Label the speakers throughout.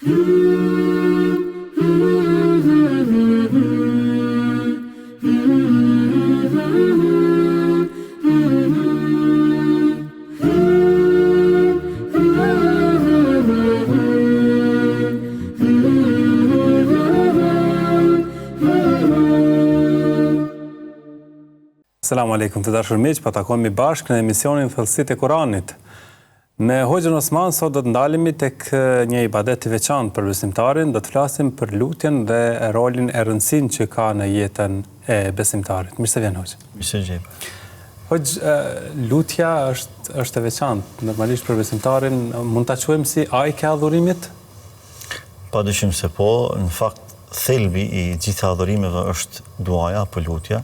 Speaker 1: Selam aleikum të dashur miq, po takohemi bashkë në emisionin Thellësitë e Kuranit. Me Hoxhën Osman sot do të ndalemi tek një ibadet i veçantë për besimtarin, do të flasim për lutjen dhe rolin e rëndësinë që ka në jetën e besimtarit. Mirë se vjen Hoxhë.
Speaker 2: Mirë se gjeta.
Speaker 1: Hoxhë, lutja është është e veçantë, normalisht për besimtarin mund ta quajmë si ajkë e adhurimit?
Speaker 2: Pa dyshim se po, në fakt thelbi i gjitha adhurimeve është duaja apo lutja.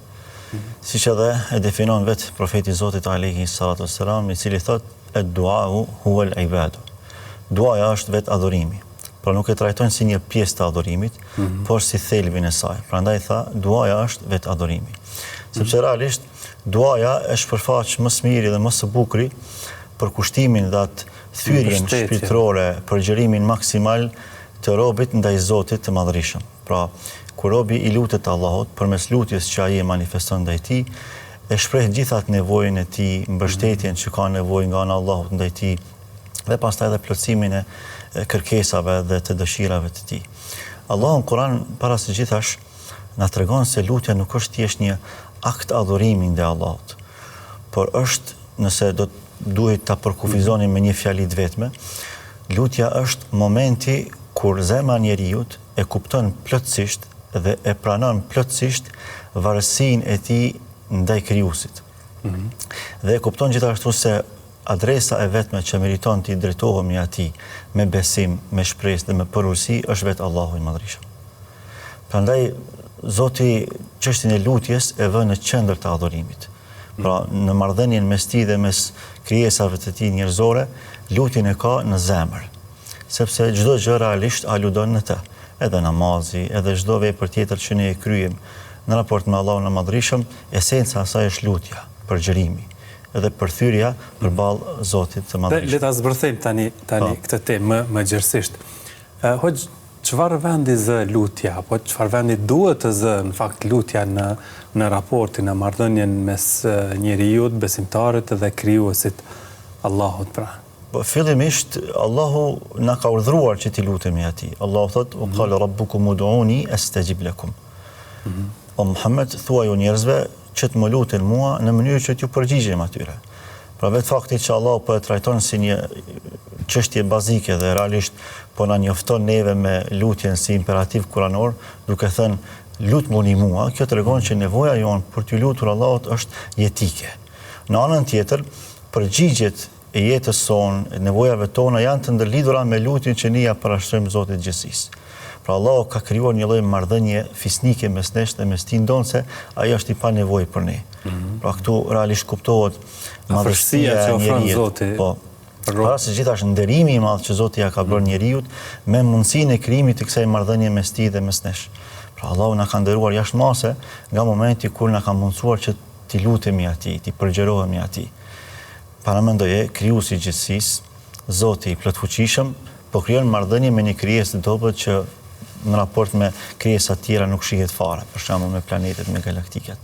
Speaker 2: Siç edhe e definon vetë profeti i Zotit alejhi salatu wassalam, i cili thotë ed-duau huwal ibadu. Duaja është vetë adhurimi. Pra nuk e trajton si një pjesë të adhurimit, mm -hmm. por si thelbin e saj. Prandaj tha, duaja është vetë adhurimi. Sepse mm -hmm. realisht duaja e shpërfaq më së miri dhe më së bukuri përkushtimin dhe atë thyrjen shpirtërore, përgjërimin maksimal të robit ndaj Zotit të Madhërishëm. Pra, kur robi i lutet Allahut, përmes lutjes që ai e manifeston ndaj tij, e shpreh gjithë atë nevojën e tij, mbështetjen që ka nevojë nga ana e Allahut ndaj tij dhe pastaj edhe plotësimin e kërkesave dhe të dëshirave të tij. Allahu në Kur'an para së gjithash na tregon se lutja nuk është thjesht një akt adhurimi ndaj Allahut, por është nëse do të duhej ta përkufizonim me një fjali të vetme, lutja është momenti kur zemra e njeriut e kupton plotësisht dhe e pranon plotësisht varësinë e tij ndaj Krijuesit. Dhe e kupton gjithashtu se adresa e vetme që meriton t'i drejtohemi atij me besim, me shpresë dhe me përulësi është vetë Allahu i Madhërishëm. Prandaj Zoti çështjen e lutjes e vë në qendër të adhurimit. Pra, në marrëdhënien mes tij dhe mes krijesave të tij njerëzore, lutjen e ka në zemër. Sepse çdo gjë realisht aludon në të. Edhe namazi, edhe çdo vepër tjetër që ne e kryejmë në raport me Allahun e Madhërishëm, esenca e saj është lutja, përgjërimi dhe përthyrja përballë Zotit të
Speaker 1: Madhërishëm. Le ta zbërthejmë tani tani po. këtë temë më më gjerësisht. Hoxhë, çfarë vendi zë lutja, apo çfarë vendi duhet të zë në fakt lutja në në raportin, në marrëdhënien mes njeriut, besimtarit dhe krijuesit, Allahut
Speaker 2: pra? Po, fillimisht Allahu na ka urdhëruar që t'i lutemi atij. Allahu thotë: "Wa qala rabbukum ud'uni astajib lakum." O Muhammed, thuaju njerëzve që të më luten mua në mënyrë që t'ju përgjigjem atyre. Pra vetë fakti që Allahu po e trajton si një çështje bazike dhe realisht po na njofton neve me lutjen si imperativ kuranor, duke thënë lutmuni mua, kjo tregon që nevoja jonë për t'ju lutur Allahut është jetike. Në anën tjetër, përgjigjet e jetës sonë, e nevojave tona janë të ndërlidhura me lutjen që ne ia parashtrojmë Zotit të gjithësisë. Pra Allahu ka krijuar një lloj marrëdhënie fisnike mes nesh dhe mes tij, ndonëse ai është i panevojë për ne. Mm -hmm. Pra këtu realisht kuptohet
Speaker 1: madhështia që ofron Zoti.
Speaker 2: Po. Para së gjithash nderimi i madh që Zoti ia ka bërë mm. njeriut me mundësinë e krijimit të kësaj marrëdhënie mes tij dhe mes nesh. Pra Allahu na ka nderuar jashtë mase nga momenti kur na ka mundësuar që t'i lutemi atij, t'i përgjërohemi atij. Paramendoje, Krijuesi i gjithësisë, Zoti i Plotfuqishëm, po krijon marrëdhënie me një krijesë të dobët që në raport me krijesat tjera nuk shihet fare, për shembull me planetet, me galaktikat.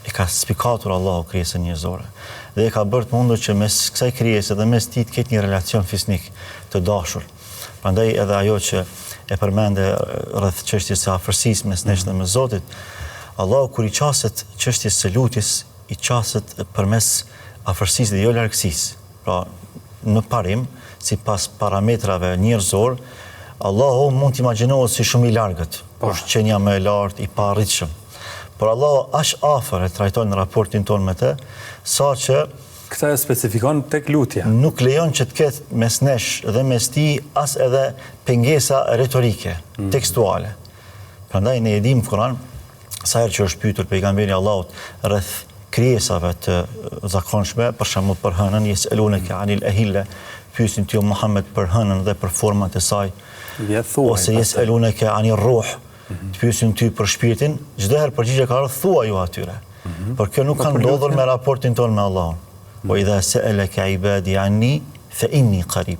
Speaker 2: E ka spikatur Allahu krijesën njerëzore dhe e ka bërë të mundur që mes kësaj krijese dhe mes tij të ketë një relacion fisnik të dashur. Prandaj edhe ajo që e përmende rreth çështjes së afërsisë mes nesh dhe mes Zotit, Allahu kur i qaset çështjes së lutjes, i qaset përmes afërsisë dhe jo largësisë. Pra, në parim, sipas parametrave njerëzor, Allahu mund të imagjinohet si shumë i largët, po. është qenia më e lartë, i paarritshëm. Por Allahu aq afër e trajton raportin tonë me të, sa
Speaker 1: që Këtë e specifikon tek lutja.
Speaker 2: Nuk lejon që të ketë mes nesh dhe mes tij as edhe pengesa retorike, mm. tekstuale. Prandaj ne e dimë në Kur'an sa herë që është pyetur pejgamberi i Allahut rreth krijesave të zakonshme, për shembull për hënën, jes'eluneke anil ehille, pyesin ty o Muhammed për hënën dhe për format e saj, ose jes'eluneke anir ruh, mhm. të pyesin ty për shpirtin, çdo herë përgjigja ka ardhur thuaju atyre. Mhm. Por kjo nuk po ka ndodhur me raportin tonë me Allahun. Mhm. Wa idha sa'alaka ibadi anni fa inni qarib.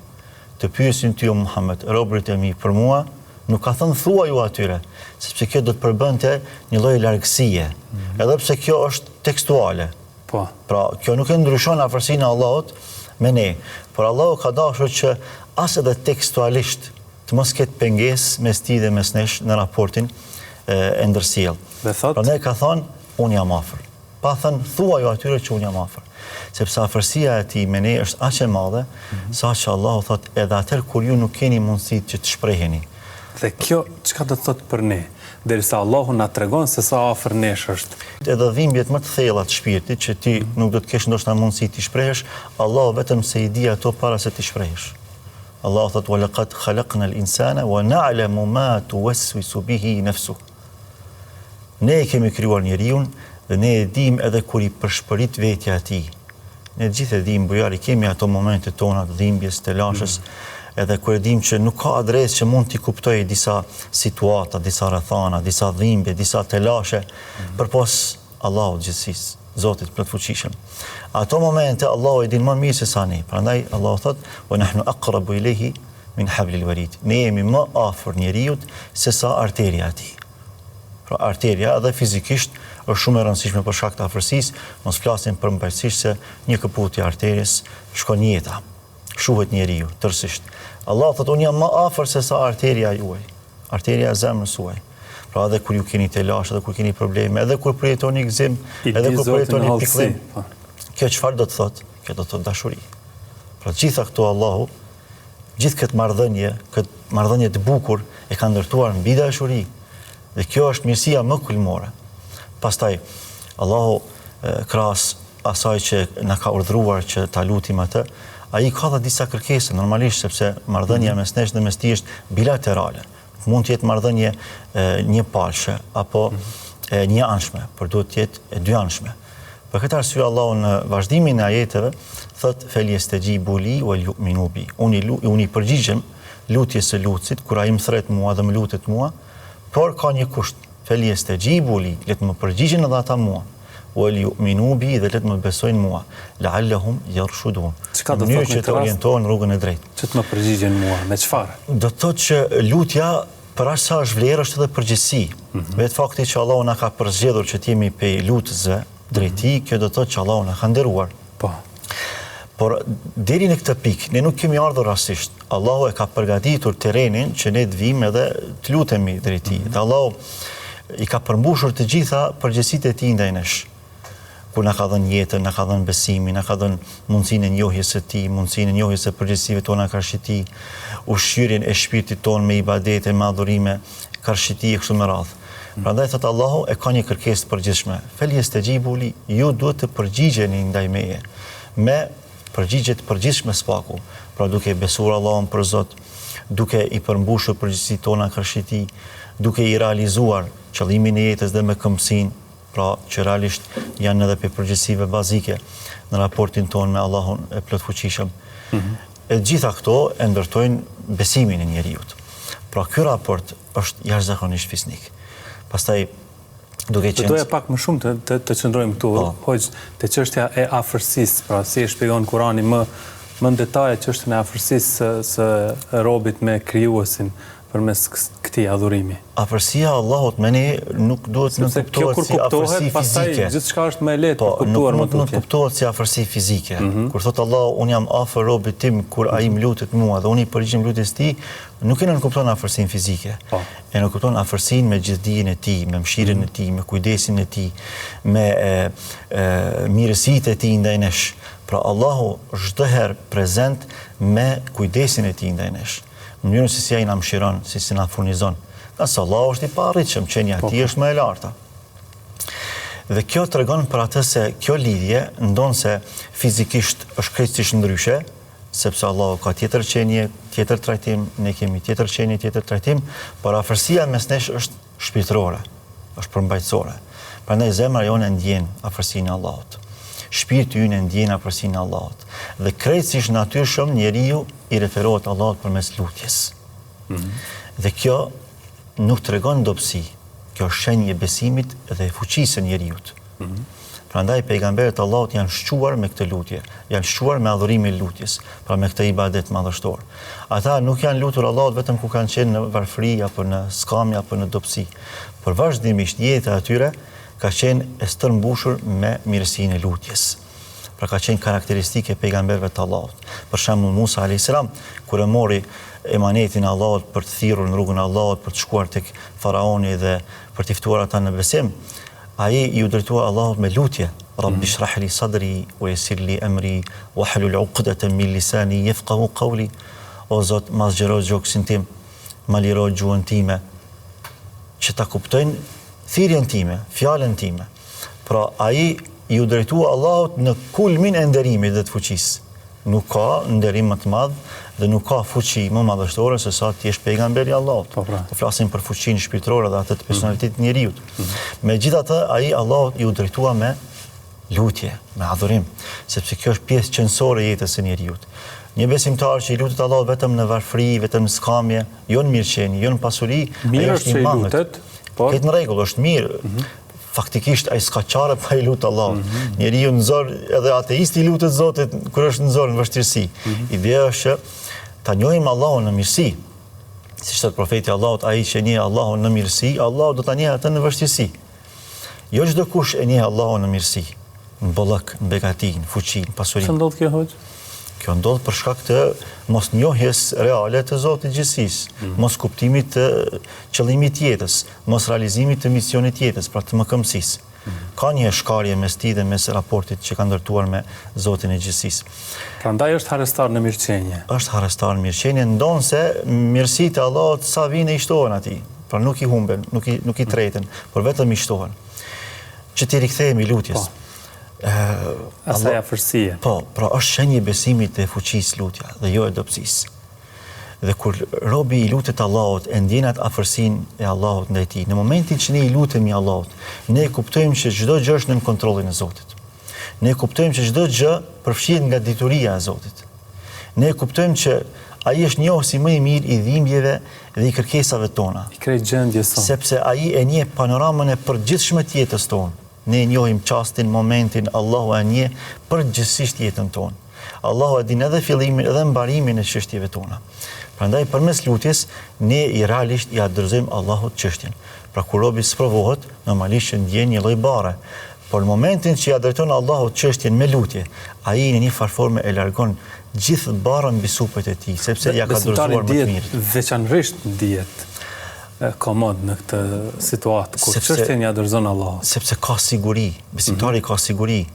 Speaker 2: Të pyesin ty o Muhammed, robërit e mi për mua, nuk ka thënë thuaju atyre, sepse kjo do të përbënte një lloj largësie, mhm. edhe pse kjo është tekstuale.
Speaker 1: Po.
Speaker 2: Pra, kjo nuk e ndryshon afërsinë e Allahut me ne, por Allahu ka dashur që as edhe tekstualisht të mos ketë pengesë mes tij dhe mes nesh në raportin e ndërsjellë.
Speaker 1: Dhe thotë?
Speaker 2: Prandaj ka thënë, unë jam afër. Pa thënë, thuaju atyre që unë jam afër. Sepse afërsia e tij me ne është aq e madhe, mm -hmm. sa që Allahu thotë edhe atëherë kur ju nuk keni mundësi që të
Speaker 1: shpreheni. Dhe kjo çka do të thotë për ne? Derisa Allahu na tregon se sa afër nesh
Speaker 2: është. Edhe dhimbjet më të thella të shpirtit që ti nuk do të kesh ndoshta mundësi t'i shprehësh, Allahu vetëm se i di ato para se t'i shprehësh. Allahu thotë wa laqad khalaqna al-insana wa na'lamu ma tuwaswisu bihi nafsuhu. Ne e kemi krijuar njeriun dhe ne e dimë edhe kur i pëshpërit vetja e tij. Ne të gjithë e dimë, Bujar, i kemi ato momente tona të dhimbjes, telashes, mm. edhe kur e dimë që nuk ka adresë që mund t'i kuptojë disa situata, disa rrethana, disa dhimbje, disa telashe, mm. përpos Allahut gjithësisë, Zotit plotfuqishëm. Ato momente Allahu i din më mirë se sa ne. Prandaj Allahu thotë: "Wa nahnu aqrabu ilayhi min hablil warid." Ne jemi më afër njeriut se sa arteria e tij. Pra arteria edhe fizikisht është shumë e rëndësishme për shkak të afërsisë, mos flasim përmbajtësisht se një këputje arteries shkon jeta. Shuhet njeriu tërësisht. Allahu thotë unë jam më afër se sa arteria juaj, arteria e zemrës suaj. Pra edhe kur ju keni telashe, edhe kur keni probleme, edhe kur përjetoni gëzim, edhe kur përjetoni pikëllim. Po. Kjo çfarë do të thotë? Kjo do të thotë dashuri. Pra gjitha këto Allahu gjithë këtë marrëdhënie, këtë marrëdhënie të bukur e ka ndërtuar mbi dashuri. Dhe kjo është mirësia më kulmore. Pastaj Allahu krahas asaj që na ka urdhëruar që ta lutim atë, ai ka dhe disa kërkesa normalisht sepse marrëdhënia mhm. mes nesh dhe mes tij është bilaterale. Nuk mund të jetë marrëdhënie njëpalëshe apo mhm. e njëanshme, por duhet të jetë e dyanshme. Për këtë arsye Allahu në vazhdimin e ajeteve thotë fel yestajibu li wal yu'minu bi. Unë i unë i përgjigjem lutjes së lutësit kur ai më thret mua dhe më lutet mua, por ka një kusht. Fel yestajibu li, le të më përgjigjen edhe ata mua. Wal yu'minu bi dhe le të më besojnë mua. La'allahum yarshudun.
Speaker 1: Çka do të thotë
Speaker 2: që të orientohen në rrugën e
Speaker 1: drejtë? Që të më përgjigjen mua, me
Speaker 2: çfarë? Do të thotë që lutja Për aq sa është vlerë, është edhe përgjegjësi. Mm -hmm. Vetë fakti që Allahu na ka përzgjedhur që të jemi pej lutësve drejt tij, mm -hmm. kjo do të thotë që Allahu na ka nderuar.
Speaker 1: Po.
Speaker 2: Por deri në këtë pikë ne nuk kemi ardhur rastësisht. Allahu e ka përgatitur terrenin që ne të vijmë edhe të lutemi drejt tij. Mm -hmm. Dhe Allahu i ka përmbushur të gjitha përgjegjësitë e tij ndaj nesh. kur na ka dhënë jetën, na ka dhënë besimin, na ka dhënë mundësinë e njohjes së Tij, mundësinë e njohjes së përgjegjësive tona karshi Tij, ushqyerjen e shpirtit tonë me ibadete, me adhurime karshi Tij e kështu me radhë. Prandaj thotë Allahu e ka një kërkesë të përgjithshme, Fel yestajibu li, ju duhet të përgjigjeni ndaj meje me përgjigje të përgjithshme së paku, pra duke e besuar Allahun për Zot, duke i përmbushur përgjegjësitë tona karshi Tij, duke i realizuar qëllimin e jetës dhe mëkëmbësinë, pra që realisht janë edhe prej përgjegjësive bazike në raportin tonë me Allahun e plotfuqishëm. Mm -hmm. E gjitha këto e ndërtojnë besimin e njeriut. Pra ky raport është jashtëzakonisht fisnik. Pastaj
Speaker 1: duke qenë... Do doja pak më shumë të, të, të qëndrojmë këtu, po. hoxhë, te çështja e afërsisë, pra si e shpjegon Kurani më, më në detaje çështjen e afërsisë së, së robit me krijuesin, përmes këtij adhurimi.
Speaker 2: Afërsia e Allahut me ne nuk duhet të nënkuptohet si afërsi fizike.
Speaker 1: Pastaj gjithçka është më e lehtë për të kuptuar
Speaker 2: më tutje. Po, nuk nënkuptohet si afërsi fizike. Mhm. Kur thotë Allahu, unë jam afër robit tim kur ai më lutet mua dhe unë i përgjigjem lutjes së tij, nuk e nënkupton afërsinë fizike. Po. E nënkupton afërsinë me gjithëdijen e tij, me mëshirën e mhm. tij, me kujdesin e tij, me mirësitë e tij ndaj nesh. Pra Allahu çdo herë prezent me kujdesin e tij ndaj nesh. mënyrën se si ai na mëshiron, se si na furnizon. Ngase Allahu është i paarritshëm, qenia e po, tij po. është më e larta. Dhe kjo tregon për atë se kjo lidhje, ndonëse fizikisht është krejtësisht ndryshe, sepse Allahu ka tjetër qenie, tjetër trajtim, ne kemi tjetër qenie, tjetër trajtim, por afërsia mes nesh është shpirtërore, është përmbajtësore. Prandaj zemra jonë e ndjen afërsinë e Allahut. Shpirti ynë e ndjen afërsinë e Allahut. Dhe krejtësisht natyrshëm njeriu i referohet Allahut përmes lutjes. Mm -hmm. Dhe kjo nuk tregon dobësi. Kjo është shenjë e besimit dhe e fuqisë së njeriut. Mm -hmm. Prandaj pejgamberët e Allahut janë shquar me këtë lutje, janë shquar me adhurimin e lutjes, pra me këtë ibadet madhështor. Ata nuk janë lutur Allahut vetëm kur kanë qenë në varfëri apo në skamje apo në dobësi, por vazhdimisht jeta e tyre ka qenë e stërmbushur me mirësinë e lutjes. Pra ka qenë karakteristikë e pejgamberëve të Allahut. Për shembull Musa alayhis salam kur e mori emanetin e Allahut për të thirrur në rrugën e Allahut, për të shkuar tek faraoni dhe për t'i ftuar ata në besim, ai iu drejtua Allahut me lutje, Rabbi mm. shrah li sadri wa yassir li amri wa hlul 'uqdatan min lisani yafqahu qawli. O Zot, ma zgjero gjoksin tim, ma liro gjuhën time, që ta kuptojnë thirrjen time, fjalën time. Pra ai iu drejtua Allahut në kulmin e nderimit dhe të fuqisë. Nuk ka nderim më të madh dhe nuk ka fuqi më madhështore se sa të jesh pejgamber i Allahut. Po, pra. Po flasim për fuqinë shpirtërore dhe atë të personalitetit të njeriut. Mm -hmm. Megjithatë, ai Allahut iu drejtua me lutje, me adhurim, sepse kjo është pjesë qenësore e jetës së njeriut. Një besimtar që i lutet Allahut vetëm në varfëri, vetëm në skamje, jo në mirëqenie, jo në pasuri, ai është i mangët. Po. Këtë në rregull, është mirë. Mm -hmm. Faktikisht ai s'ka çare pa i lut Allahut. Mm -hmm. Njeriu në zor, edhe ateisti i lutet Zotit kur është në zor në vështirësi. Mm -hmm. Ideja është që ta njohim Allahun në mirësi. Siç thotë profeti i Allahut, ai që njeh Allahun në mirësi, Allahu do ta njeh atë në vështirësi. Jo çdokush e njeh Allahun në mirësi, në bollëk, në begati, në fuqi, në pasuri.
Speaker 1: Pse ndodh kjo hoxhë?
Speaker 2: Kjo ndodh për shkak të mosnjohjes reale të Zotit të gjithësisë, mm. moskuptimit të qëllimit të jetës, mosrealizimit të misionit të jetës, pra të mëkëmbësisë. Mm. Ka një shkarje mes tij dhe mes raportit që ka ndërtuar me Zotin e gjithësisë.
Speaker 1: Prandaj është harrestar në mirëqenie.
Speaker 2: Është harrestar në mirëqenie, ndonëse mirësitë e Allahut sa vijnë e i shtohen atij. Pra nuk i humben, nuk i nuk i treten, por vetëm i shtohen. Që t'i rikthehemi lutjes.
Speaker 1: Po. Asaj afërsie.
Speaker 2: Po, pra është shenjë e besimit dhe e fuqisë lutja dhe jo e dobësisë. Dhe kur robi i lutet Allahut, e ndjen atë afërsinë e Allahut ndaj tij. Në momentin që ne i lutemi Allahut, ne e kuptojmë që çdo gjë është nën kontrollin e Zotit. Ne kuptojmë që çdo gjë përfshihet nga dituria e Zotit. Ne kuptojmë që Ai është njohësi më i mirë i dhimbjeve dhe i kërkesave tona.
Speaker 1: I krejt gjendjes
Speaker 2: sonë. Sepse Ai e njeh panoramën e përgjithshme të jetës tonë. Ne e njohim çastin, momentin, Allahu e njeh përgjithësisht jetën tonë. Allahu e din edhe fillimin edhe mbarimin e çështjeve tona. Prandaj përmes lutjes ne i realisht ia dorëzojmë Allahut çështjen. Pra kur robi sprovohet, normalisht që ndjen një lloj barre. Por në momentin që ia drejton Allahut çështjen me lutje, ai në një farë forme e largon gjithë barrën mbi supet e tij, sepse ia ka dorëzuar më
Speaker 1: të mirit. Veçanërisht ndihet komod në këtë situatë kur çështjen ia dorëzon
Speaker 2: Allahut. Sepse ka siguri, besimtari ka siguri,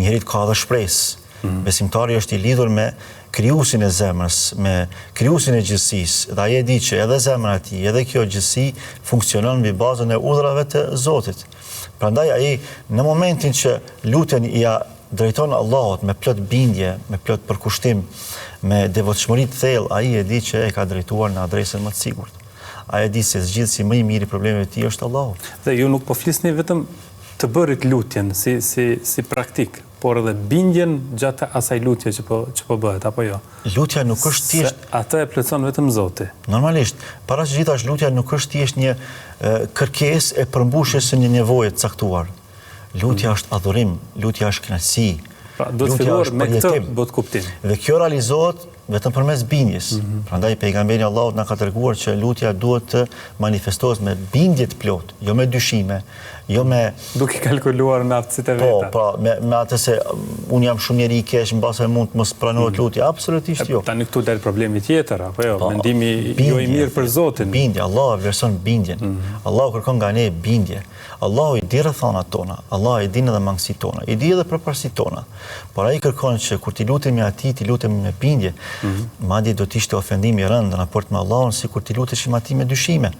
Speaker 2: njeriu ka edhe shpresë. Mhm. Besimtari është i lidhur me krijuesin e zemrës, me krijuesin e gjithësisë, dhe ai e di që edhe zemra e tij, edhe kjo gjithësi funksionon mbi bazën e urdhrave të Zotit. Prandaj ai në momentin që lutjen ia drejton Allahut me plot bindje, me plot përkushtim, me devotshmëri të thellë, ai e di që e ka drejtuar në adresën më të sigurt. Ai e di se zgjidhësi më i mirë i problemeve të tij është
Speaker 1: Allahu. Dhe ju nuk po flisni vetëm të bërit lutjen si si si praktikë, por edhe bindjen gjatë asaj lutje që po që po bëhet apo jo?
Speaker 2: Lutja nuk është
Speaker 1: thjesht Se atë e plotëson vetëm Zoti.
Speaker 2: Normalisht, para së gjithash lutja nuk është thjesht një kërkesë e përmbushjes së një nevoje të caktuar. Lutja mm. është adhurim, lutja është kënaqësi.
Speaker 1: Pra, duhet filluar me këtë botëkuptim.
Speaker 2: Dhe kjo realizohet vetëm përmes bindjes. Mm -hmm. Prandaj pejgamberi i Allahut na ka treguar që lutja duhet të manifestohet me bindje të plotë, jo me dyshime, jo me
Speaker 1: duke kalkuluar me aftësitë
Speaker 2: e po, veta. Po, pra, me me atë se unë jam shumë njeri i keq, mbase mund të mos pranohet mm. lutja, absolutisht jo.
Speaker 1: Tani këtu del problemi tjetër, apo jo, po, mendimi bindje, jo i mirë për Zotin.
Speaker 2: Bindje, Allahu e vlerëson bindjen. Mm -hmm. Allahu kërkon nga ne bindje. Allahu i di rrethanat tona, Allahu i din edhe mangësitë tona, i di edhe përparësitë tona. Por ai kërkon që kur t'i lutemi atij, t'i lutemi me bindje. Mm -hmm. Madje do të ishte ofendim i rëndë në raport me Allahun sikur t'i luteshim atij me dyshime.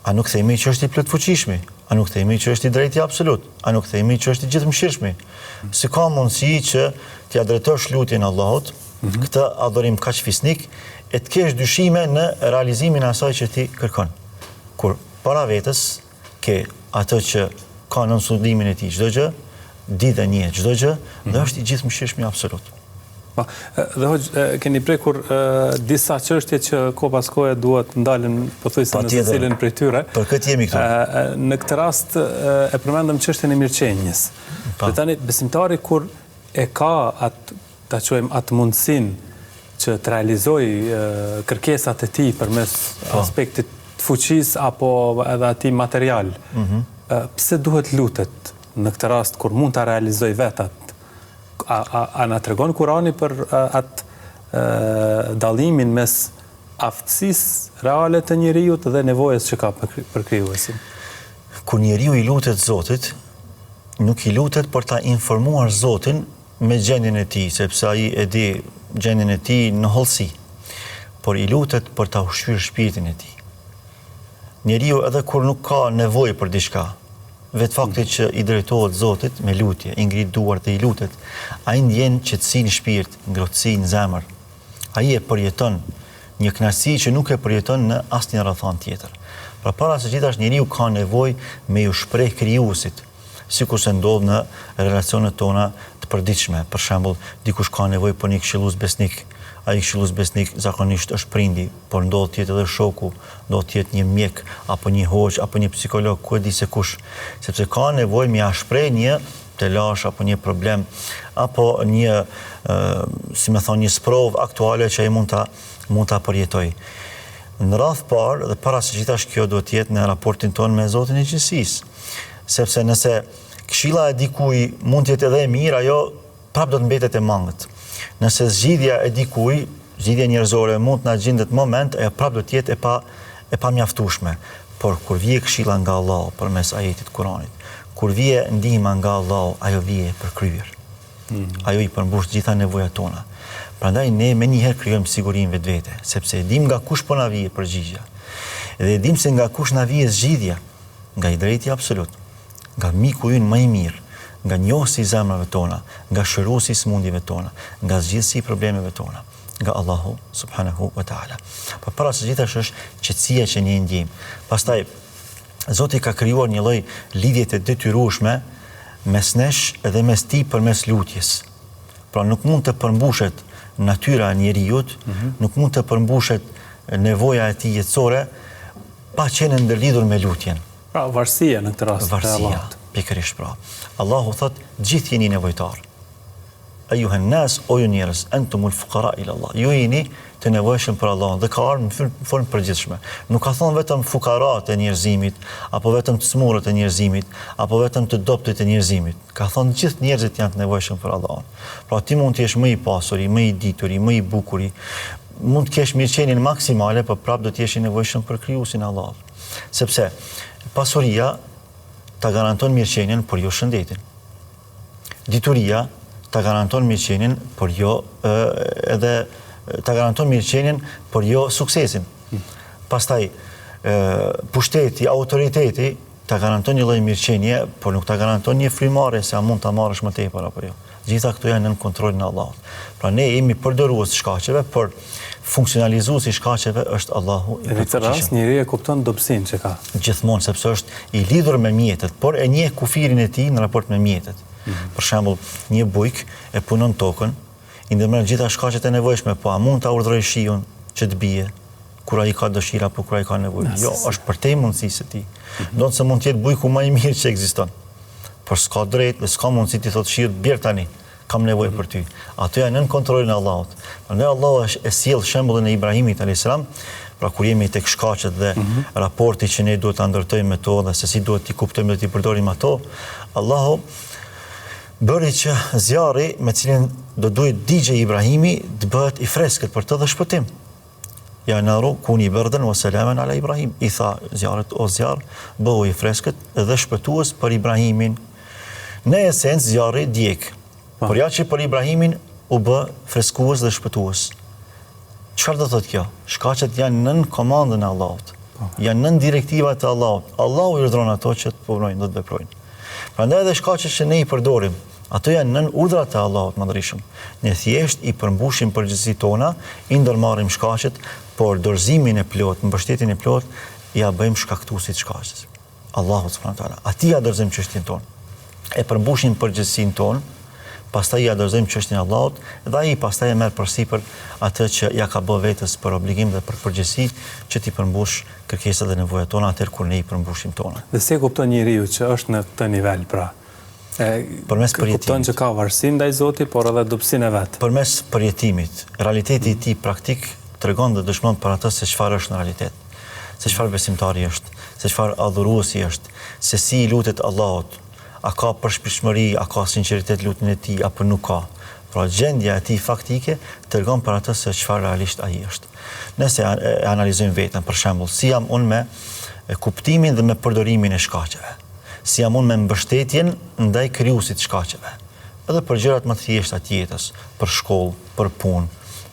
Speaker 2: A nuk themi që është i plotfuqishmi? A nuk themi që është i drejti absolut? A nuk themi që është i gjithëmëshirshmi? Si ka mundësi që t'ia drejtosh lutjen Allahut, mm -hmm. këtë adhurim kaq fisnik, e të kesh dyshime në realizimin e asaj që ti kërkon? Kur para vetes ke atë që ka nën sundimin e tij çdo gjë, di dhe njeh çdo gjë, dhe mhm. është i gjithëmëshirshmi
Speaker 1: absolut. Po, dhe hoxhë, keni prekur disa çështje që kohë pas kohe duhet të ndalem pothuajse në secilën prej
Speaker 2: tyre. Për këtë jemi
Speaker 1: këtu. Në këtë rast e përmendëm çështjen e mirëqenies. Po. Dhe tani besimtari kur e ka atë ta quajmë atë mundësinë që të realizojë kërkesat e tij përmes po. aspektit të fuqisë apo edhe atij material. Mm Pse duhet lutet në këtë rast kur mund ta realizojë vetë atë A, a, a na tregon Kurani për atë dallimin mes aftësisë reale të njeriut dhe nevojës që ka për, për krijuesin?
Speaker 2: Kur njeriu i lutet Zotit, nuk i lutet për ta informuar Zotin me gjendjen e tij, sepse ai e di gjendjen e tij në hollësi, por i lutet për ta ushqyer shpirtin e tij. Njeriu edhe kur nuk ka nevojë për diçka, vetë fakti që i drejtohet Zotit me lutje, i ngrit duart dhe i lutet, ai ndjen qetësi në shpirt, ngrohtësi në zemër. Ai e përjeton një kënaqësi që nuk e përjeton në asnjë rrethanë tjetër. Pra para së gjithash njeriu ka nevojë me iu shpreh krijuesit, sikurse ndodh në relacionet tona të përditshme. Për shembull, dikush ka nevojë për një këshillues besnik. Ai këshillues besnik zakonisht është prindi, por ndodh të jetë edhe shoku, ndodh të jetë një mjek, apo një hoxhë, apo një psikolog, ku e di se kush, sepse ka nevojë me ia shpreh një telash apo një problem apo një, si me thonë, një sprovë aktuale që ai mund ta mund ta përjetojë. Në radhë parë dhe para së gjithash kjo duhet të jetë në raportin tonë me Zotin e gjithësisë. Sepse nëse këshilla e dikuj mund të jetë edhe e mirë, ajo prapë do të mbetet e mangët. Nëse zgjidhja e dikuj, zgjidhja njerëzore mund të na gjindet në moment, ajo prapë do të jetë e pa e pamjaftueshme. Por kur vije këshilla nga Allahu përmes ajetit të Kuranit, kur vije ndihma nga Allahu, ajo vije e përkryer. Mm. Ajo i përmbush të gjitha nevojat tona. Prandaj ne menjëherë krijojmë siguri në vetvete, sepse e dimë nga kush po na vije përgjigja. Dhe e dimë se nga kush na vije zgjidhja. Nga i drejti absolut, nga miku ynë më i mirë, nga njohësi i zemrave tona, nga shëruesi i sëmundjeve tona, nga zgjidhësi i problemeve tona, nga Allahu subhanahu wa taala. Po para së gjithash është qetësia që ne ndjejmë. Pastaj Zoti ka krijuar një lloj lidhje të detyrueshme mes nesh dhe mes tij përmes lutjes. Pra nuk mund të përmbushet natyra e njeriut, mm -hmm. nuk mund të përmbushet nevoja e tij jetësore pa qenë e ndërlidhur me
Speaker 1: lutjen. Pra, varësia në këtë rast.
Speaker 2: Varësia, pikërisht pra. Allahu thotë, gjithë jeni nevojtarë. Ejuhen nas, o ju njerëz, entumul fukara ila Allah. Ju jeni të nevojshëm për Allahun dhe ka ardhur në formë të përgjithshme. Nuk ka thonë vetëm fukarat e njerëzimit, apo vetëm të smurët e njerëzimit, apo vetëm të dobëtit e njerëzimit. Ka thonë gjithë njerëzit janë të nevojshëm për Allahun. Pra ti mund të jesh më i pasuri, më i dituri, më i bukuri, mund të kesh mirëqenien maksimale, por prapë do të jesh i nevojshëm për krijuesin Allah. Sepse pasuria ta garanton mirëqenien, por jo shëndetin. Dituria ta garanton mirëqenien, por jo edhe ta garanton mirëqenien, por jo suksesin. Pastaj pushteti, autoriteti ta garanton një lloj mirëqenie, por nuk ta garanton një frymëmarrje se a mund ta marrësh më tepër apo jo. Gjitha këto janë nën kontrollin e Allahut. Pra ne jemi përdorues të shkaqeve, por funksionalizuesi i shkaqeve është
Speaker 1: Allahu i Në këtë rast njeriu e kupton dobësinë që
Speaker 2: ka. Gjithmonë sepse është i lidhur me mjetet, por e njeh kufirin e tij në raport me mjetet. Mm -hmm. Për shembull, një bujk e punon tokën, i ndërmerr gjitha shkaqet e nevojshme, po a mund ta urdhërojë shiun që të bie kur ai ka dëshirë apo kur ai ka nevojë? Jo, është përtej mundësisë së tij. Mm -hmm. Ndonëse mund të jetë bujku më i mirë që ekziston. Por s'ka drejt dhe s'ka mundësi t'i thotë shiut bjer tani, kam nevojë për ty. Ato janë nën kontrollin e Allahut. Prandaj Allahu e sjell shembullin e Ibrahimit alayhis salam, pra kur jemi tek shkaqet dhe mm -hmm. raporti që ne duhet ta ndërtojmë me to dhe se si duhet t'i kuptojmë dhe t'i përdorim ato, Allahu bëri që zjarri me cilin do duhet digjej Ibrahimi të bëhet i freskët për të dhe shpëtim. Ja naru kuni berden wa selamen ala Ibrahim. I tha zjarrit, o zjarr, bëhu i freskët dhe shpëtues për Ibrahimin. Në esencë zjarri djeg. Po. Por ja që për Ibrahimin u bë freskues dhe shpëtues. Çfarë do thotë kjo? Shkaqet janë nën komandën e Allahut. Po. Janë nën direktivat e Allahut. Allahu i urdhëron ato që të punojnë dhe të veprojnë. Prandaj edhe shkaqet që ne i përdorim, Ato janë nën urdhrat e Allahut të Madhërishëm. Ne thjesht i përmbushim përgjegjësitë tona, i ndërmarrim shkaqet, por dorëzimin e plotë, mbështetjen e plotë ia bëjmë shkaktuesit të shkaqeve. Allahut subhanahu wa taala. Atij ia dorëzojmë çështjen tonë. E përmbushim përgjegjësinë tonë. Pastaj ia dorëzojmë çështjen Allahut dhe ai pastaj e merr përsipër atë që ia ka bë vetes për obligim dhe për përgjegjësi që t'i përmbush kërkesat dhe nevojat tona atëherë kur ne i përmbushim
Speaker 1: tonat. Dhe si e kupton njeriu që është në këtë nivel, pra? E
Speaker 2: Përmes përjetimit.
Speaker 1: Kupton që ka varësi ndaj Zotit, por edhe dobësinë e
Speaker 2: vet. Përmes përjetimit. Realiteti i tij praktik tregon dhe dëshmon për atë se çfarë është në realitet, se çfarë besimtari është, se çfarë adhuruesi është, se si i lutet Allahut, a ka përshpirtshmëri, a ka sinqeritet lutjen e tij apo nuk ka. Pra gjendja e tij faktike tregon për atë se çfarë realisht ai është. Nëse e analizojmë veten, për shembull, si jam unë me kuptimin dhe me përdorimin e shkaqeve, si jam unë me mbështetjen ndaj krijuesit të shkaqeve, edhe për gjërat më të thjeshta të jetës, për shkollë, për punë,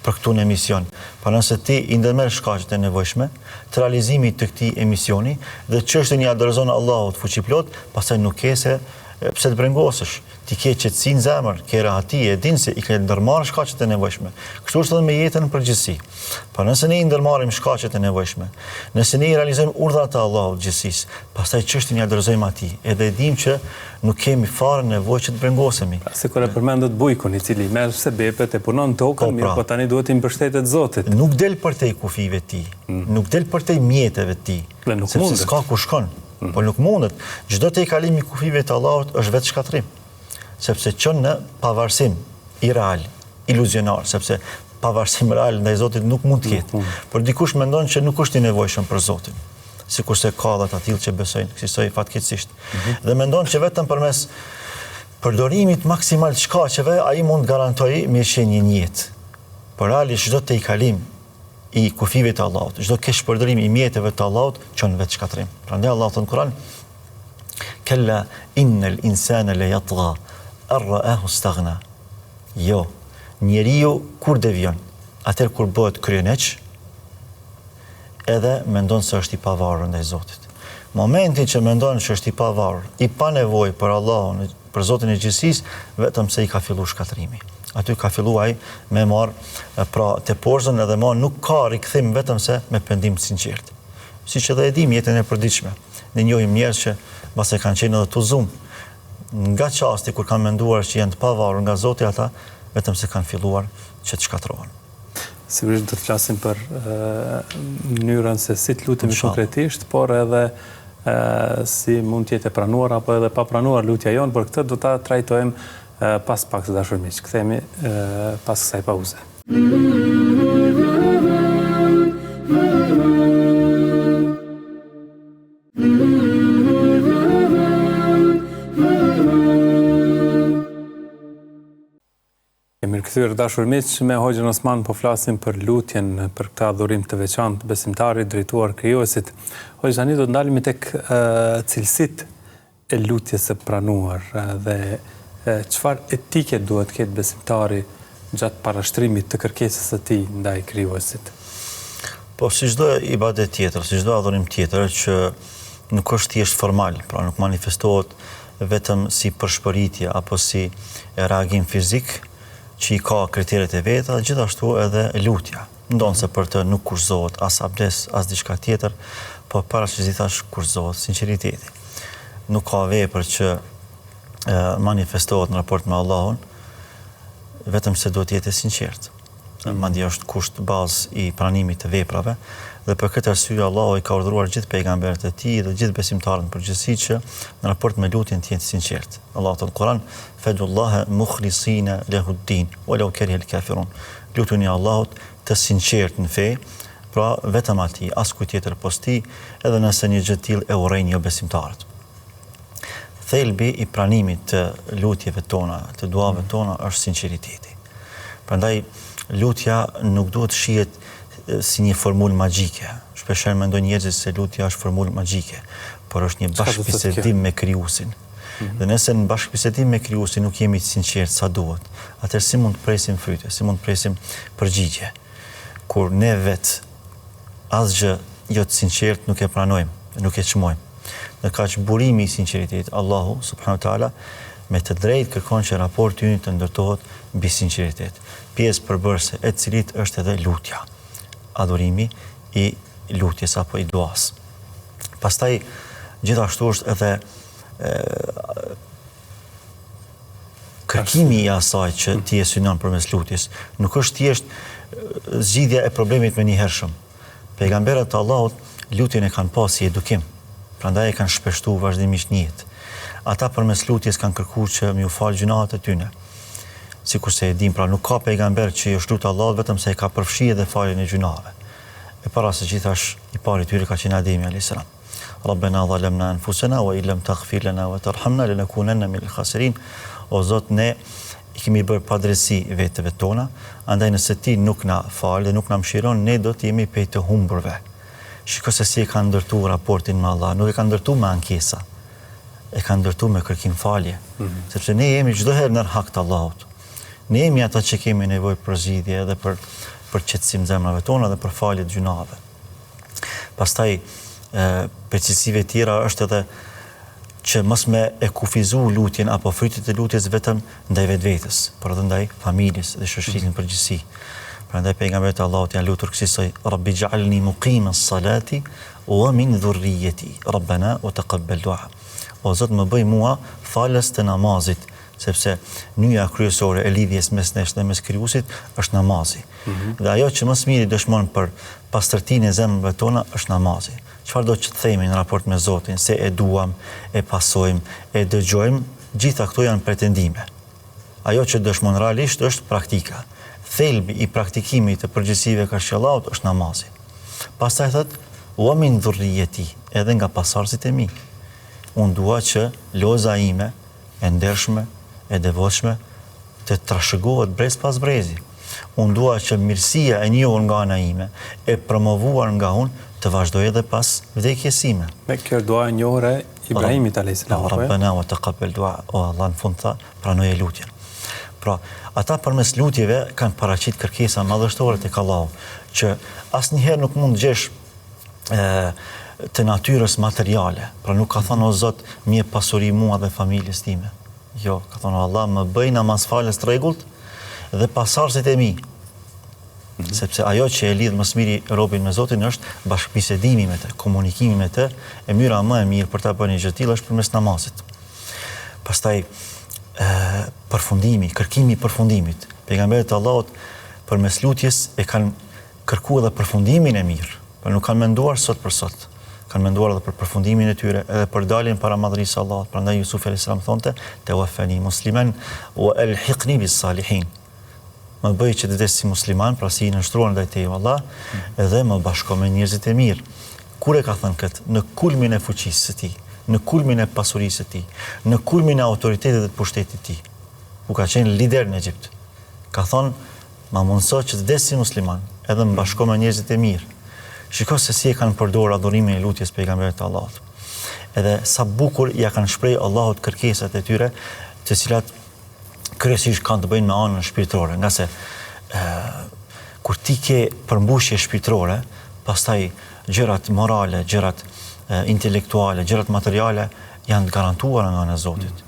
Speaker 2: për këtu në emision. Pra nëse ti i ndërmerr shkaqet e nevojshme të realizimit të këtij emisioni dhe çështjen ia dorëzon Allahut fuqiplotë, pastaj nuk ke se pse të brengosesh. Ti ke qetësi në zemër, ke rahati, e din se i ke ndërmarrë shkaqet e nevojshme. Kështu është edhe me jetën në përgjithësi. Pra nëse ne i ndërmarrim shkaqet e nevojshme, nëse ne i realizojmë urdhrat e Allahut gjithësisë, pastaj çështjen ia dorëzojmë atij, edhe e dimë që nuk kemi fare nevojë që të
Speaker 1: brengosemi. Pra, sikur e përmendët bujkun, i cili merr sebepet e punon tokën, po, pra, mirëpo tani duhet t'i mbështetet
Speaker 2: Zotit. Nuk del përtej kufijve të tij, mm. nuk del përtej mjeteve të tij,
Speaker 1: Dhe nuk
Speaker 2: sepse
Speaker 1: mundet.
Speaker 2: s'ka ku shkon. Mm. Po nuk mundet. Çdo tejkalim i kufijve të Allahut është vetëshkatërrim. Sepse çon në pavarësim ireal, iluzionar, sepse pavarësim real ndaj Zotit nuk mund të ketë. Por dikush mendon që nuk është i nevojshëm për Zotin. Sikurse ka dhe të atillë që besojnë kësisoj fatkeqësisht. Mm -hmm. Dhe mendon që vetëm përmes përdorimit maksimal të shkaqeve ai mund të garantojë mirëqenie në jetë. Por realisht çdo tejkalim i kufijve të Allahut, çdo keqpërdorim i mjeteve të Allahut çon në vetëshkatërrim. Prandaj Allahu thotë në Kur'an: "Kella innal insana la yatgha an ra'ahu istaghna." Jo, njeriu kur devijon, atëherë kur bëhet kryeneç, edhe mendon se është i pavarur ndaj Zotit. Momentin që mendon që është i pavarur, i panevojë për Allahun, për Zotin e gjithësisë, vetëm se i ka fillu shkatërrimi. Aty ka fillu ai me marrë pra teporzën edhe ma nuk ka rikthim vetëm se me pendim të sinqertë. Siç edhe e dimë jetën e përditshme. Ne njohim njerëz që mbase kanë qenë edhe të zumë. Nga çasti kur kanë menduar që janë të pavarur nga Zoti ata vetëm se kanë filluar që të shkatërrohen.
Speaker 1: Sigurisht do të flasim për mënyrën se si të lutemi konkretisht, por edhe si mund të jetë e pranuar apo edhe papranuar lutja jonë, por këtë do ta trajtojmë pas pak të dashur miq. Kthehemi pas kësaj
Speaker 2: pauze.
Speaker 1: Jemi rikthyer të dashur miq, me Hoxhën Osman po flasim për lutjen, për këtë adhurim të veçantë të besimtarit drejtuar Krijuesit. Hoxhë, tani do të ndalemi tek cilësitë e lutjes së pranuar dhe çfarë etike duhet të ketë besimtari gjatë parashtrimit të kërkesës së tij ndaj
Speaker 2: Krijuesit. Po si çdo ibadet tjetër, si çdo adhurim tjetër që nuk është thjesht formal, pra nuk manifestohet vetëm si përshpëritje apo si reagim fizik që i ka kriteret e veta, gjithashtu edhe lutja. Ndonëse për të nuk kushtëzohet as abdes, as diçka tjetër, por para së gjithash kushtëzohet sinqeriteti. Nuk ka vepër që manifestohet në raport me Allahun, vetëm se duhet të jetë e sinqertë. Madje është kusht bazë i pranimit të veprave dhe për këtë arsye Allahu i ka urdhëruar gjithë pejgamberët e tij dhe gjithë besimtarët në përgjithësi që në raport me lutjen të jenë të sinqertë. Allahu thotë në Kur'an: "Fed'ullaha mukhlisina lahu-d-din, walau kariha al-kafirun." Lutuni Allahut të sinqertë në fe, pra vetëm atij, askujt tjetër pos tij, edhe nëse një gjë të tillë e urrejnë jobesimtarët. Thelbi i pranimit të lutjeve tona, të duave tona është sinqeriteti. Prandaj lutja nuk duhet të shihet si një formulë magjike. Shpeshherë mendojnë njerëzit se lutja është formulë magjike, por është një bashkëbisedim me krijuesin. Mhm. Dhe nëse në bashkëbisedim me krijuesin nuk jemi të sinqertë sa duhet, atëherë si mund të presim fryte, si mund të presim përgjigje? Kur ne vetë asgjë jo të sinqertë nuk e pranojmë, nuk e çmojmë. Ndërkaq burimi i sinqeritetit, Allahu subhanahu wa taala me të drejtë kërkon që raporti ynë të ndërtohet mbi sinqeritet, pjesë përbërëse e të cilit është edhe lutja, adhurimi i lutjes apo i duasë. Pastaj gjithashtu është edhe e, Kërkimi i asaj që ti e synon përmes lutjes, nuk është thjesht zgjidhja e problemit menjëhershëm. Pejgamberët e Allahut lutjen e kanë pas si edukim, prandaj e kanë shpeshtu vazhdimisht në jetë. Ata përmes lutjes kanë kërku që me iu falë gjynahet e tyne. Sikurse e dimë, pra nuk ka pejgamber që i është lutë Allahut vetëm se e ka përfshi edhe faljen e gjynaheve. E para së gjithash, i pari i tyre ka qenë Ademi alayhis salam. Rabbena zalamna anfusena wa in lam taghfir lana wa tarhamna lanakunanna min al-khasirin. O Zot, ne i kemi bërë padrejtësi veteve tona, andaj nëse ti nuk na fal dhe nuk na mëshiron, ne do të jemi pej të humburve. Shiko se si e kanë ndërtu raportin me Allah, nuk e kanë ndërtu me ankesa, e kanë ndërtu me kërkim falje, mm -hmm. sepse ne jemi çdo herë nër hak të Allahut. Ne jemi ata që kemi nevojë për zgjidhje edhe për për qetësim zemrave tona dhe për falje të gjynaheve. Pastaj, prej cilësive tjera është edhe që mos me e kufizu lutjen apo frytet e lutjes vetëm ndaj vetvetes, por edhe ndaj familjes dhe shoqërisë në përgjithësi. Prandaj pejgamberët e Allahut janë lutur kësisoj, Rabbi xh'alni muqima salati wa min dhurrijeti, Rabbana wa taqabbal dua. O Zot, më bëj mua falës të namazit, sepse nyja kryesore e lidhjes mes nesh dhe mes Krijuesit është namazi. Mhm. Dhe ajo që më së miri dëshmon për pastërtinë e zemrave tona është namazi. Çfarëdo që të themi në raport me Zotin, se e duam, e pasojmë, e dëgjojmë, gjitha këto janë pretendime. Ajo që dëshmon realisht është praktika. Thelbi i praktikimit të përgjegjësive karshi Allahut është namazi. Pastaj thotë, "Wa min dhurrijeti", edhe nga pasardhësit e mi. Unë dua që loza ime e ndershme, e devotshme, të trashëgohet brez pas brezi. Unë dua që mirësia e njohur nga ana ime, e promovuar nga unë, të vazhdojë edhe pas vdekjes
Speaker 1: sime. Dhe kjo është dua e njohur e Ibrahimit alayhis salam.
Speaker 2: Po, Rabbena wa taqabbal dua. O Allah në fund tha, pranoje lutjen. Pra, ata përmes lutjeve kanë paraqit kërkesa madhështore tek Allahu, që asnjëherë nuk mund të gjesh të natyrës materiale. Pra nuk ka thënë o Zot, më jep pasuri mua dhe familjes time. Jo, ka thënë o Allah, më bëj namazfalës të rregullt dhe pasardhësit e mi. Mm -hmm. Sepse ajo që e lidh më së miri robin me Zotin është bashkëbisedimi me të, komunikimi me të, e mënyra më e mirë për ta bërë një gjë të tillë është përmes namazit. Pastaj ë përfundimi, kërkimi i përfundimit. Pejgamberët e Allahut përmes lutjes e kanë kërku edhe përfundimin e mirë, por nuk kanë menduar sot për sot. Kanë menduar edhe për përfundimin e tyre, edhe për daljen para madhërisë së Allahut. Prandaj Jusufi alayhis salam thonte: "Tawaffani musliman wa alhiqni bis salihin." Më bëj që të vdes si musliman, pra si i nënshtruar ndaj teje o Allah, edhe më bashko me njerëzit e mirë. Kur e ka thënë këtë? Në kulmin e fuqisë së tij, në kulmin e pasurisë së tij, në kulmin e autoritetit dhe të pushtetit të tij, ku ka qenë lider në Egjipt. Ka thënë Ma mundëso që të vdes si musliman, edhe më bashko me njerëzit e mirë. Shiko se si e kanë përdorur adhurimin e lutjes pejgamberët e Allahut. Edhe sa bukur ia kanë shpreh Allahut kërkesat e tyre, të cilat kryesisht kanë të bëjnë me anën shpirtërore, ngase ë kur ti ke përmbushje shpirtërore, pastaj gjërat morale, gjërat intelektuale, gjërat materiale janë të garantuara nga ana e Zotit.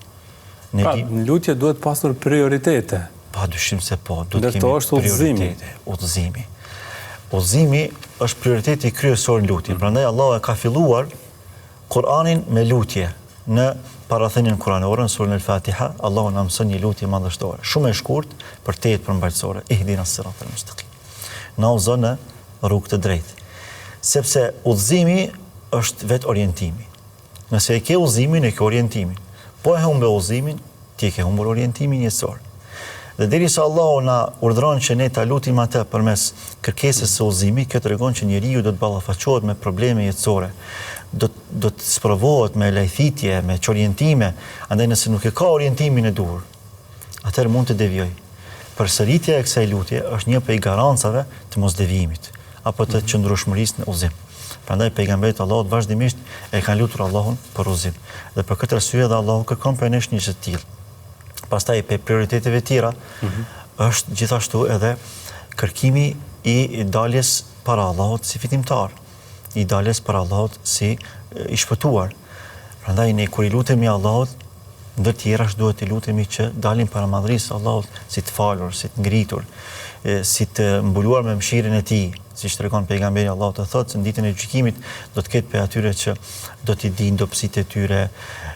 Speaker 1: Ne pra, në lutje duhet pasur prioritete.
Speaker 2: Pa dyshim se po, duhet kemi prioritete. Udhëzimi. Udhëzimi është prioriteti kryesor në lutje. Mm. Prandaj Allahu e ka filluar Kur'anin me lutje në parathënien kuranore në surën El-Fatiha, Allahu na mëson një lutje madhështore, shumë e shkurt, por tejet përmbajtësore. Ihdina siratal mustaqim. Na udhëzo në rrugë të drejtë. Sepse udhëzimi është vetë orientimi. Nëse e ke udhëzimin, e ke orientimin. Po e humbe udhëzimin, ti e ke humbur orientimin jetësor. Dhe derisa Allahu na urdhëron që ne ta lutim atë përmes kërkesës së udhëzimit, kjo tregon që njeriu do të ballafaqohet me probleme jetësore, do do të sprovohet me lajthitje, me çorientime, andaj nëse nuk e ka orientimin e duhur, atëherë mund të devijojë. Përsëritja e kësaj lutje është një prej garancave të mosdevijimit apo të mhm. qëndrueshmërisë në udhëzim. Prandaj pejgamberët e Allahut vazhdimisht e kanë lutur Allahun për udhëzim. Dhe për këtë arsye edhe Allahu kërkon prej nesh një gjë të tillë. Pastaj prej prioriteteve tjera mm -hmm. është gjithashtu edhe kërkimi i daljes para Allahut si fitimtar, i daljes para Allahut si i shpëtuar. Prandaj ne kur i lutemi Allahut Ndër tjerash duhet t'i lutemi që dalim para madhërisë së Allahut si të falur, si të ngritur, si të mbuluar me mëshirën e Tij, siç tregon pejgamberi i Allahut të thotë se në ditën e gjykimit do të ketë prej atyre që do t'i dinë dobësitë e tyre,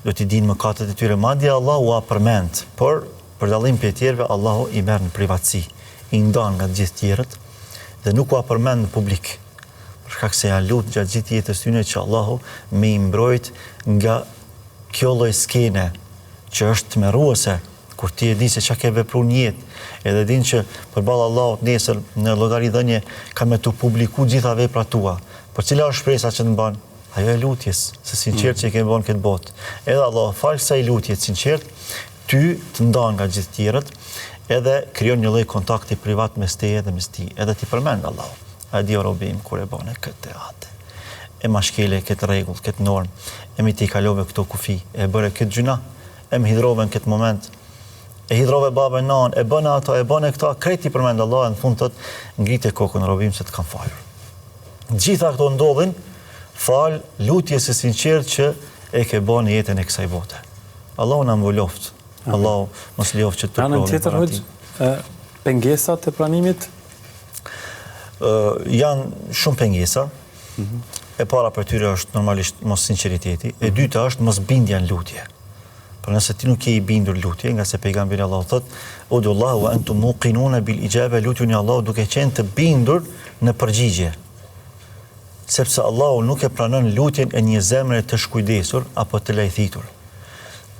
Speaker 2: do t'i dinë mëkatet e tyre, madje Allahu ua përmend, por për dallim prej tjerëve, Allahu i merr në privatësi, i ndan nga të gjithë tjerët dhe nuk ua përmend në publik, për shkak se janë lutë gjatë gjithë jetës tyne që Allahu me i mbrojt nga kjo lloj skene që është tmerruese, kur ti e di se çka ke vepru në jetë, edhe din që përballë Allahut nesër në llogaridhënie ka me t'u publiku gjitha veprat tua. Por cila është shpresa që të mban? Ajo e lutjes, së sinqertë që e ke bën në këtë botë. Edhe Allahu falë kësaj lutje të sinqertë, ty të ndan nga gjithë tjerët, edhe krijon një lloj kontakti privat mes teje dhe mes tij, edhe t'i përmend Allahu. A e di o robi im kur e bane këtë e atë. E ma shkele këtë rregull, këtë normë, e m'i tejkalove këto kufi, e bëre këtë gjynah, e më hidhrove në këtë moment, e hidhrove babën nanë, e bëne ato, e bëne këto, krejt t'i përmend Allahu e në fund thotë, ngrite kokën robi im se të kam falur. Gjitha këto ndodhin falë lutjes së sinqertë që e ke bën në jetën e kësaj bote. Allahu na mbuloftë. Allahu mos lejoftë që të
Speaker 1: provojmë. Tjetër hoxhë, pengesat e pranimit
Speaker 2: ë janë shumë pengesa. Mm -hmm. E para prej tyre është normalisht mos sinqeriteti, e mhm. dyta është mos bindja në lutje. Pra nëse ti nuk je i bindur në lutje, ngase pejgamberi i Allahut thotë, "Udu Allaha wa antum muqinuna bil ijaba", lutjuni Allahut duke qenë të bindur në përgjigje. Sepse Allahu nuk e pranon lutjen e një zemre të shkujdesur apo të lajthitur.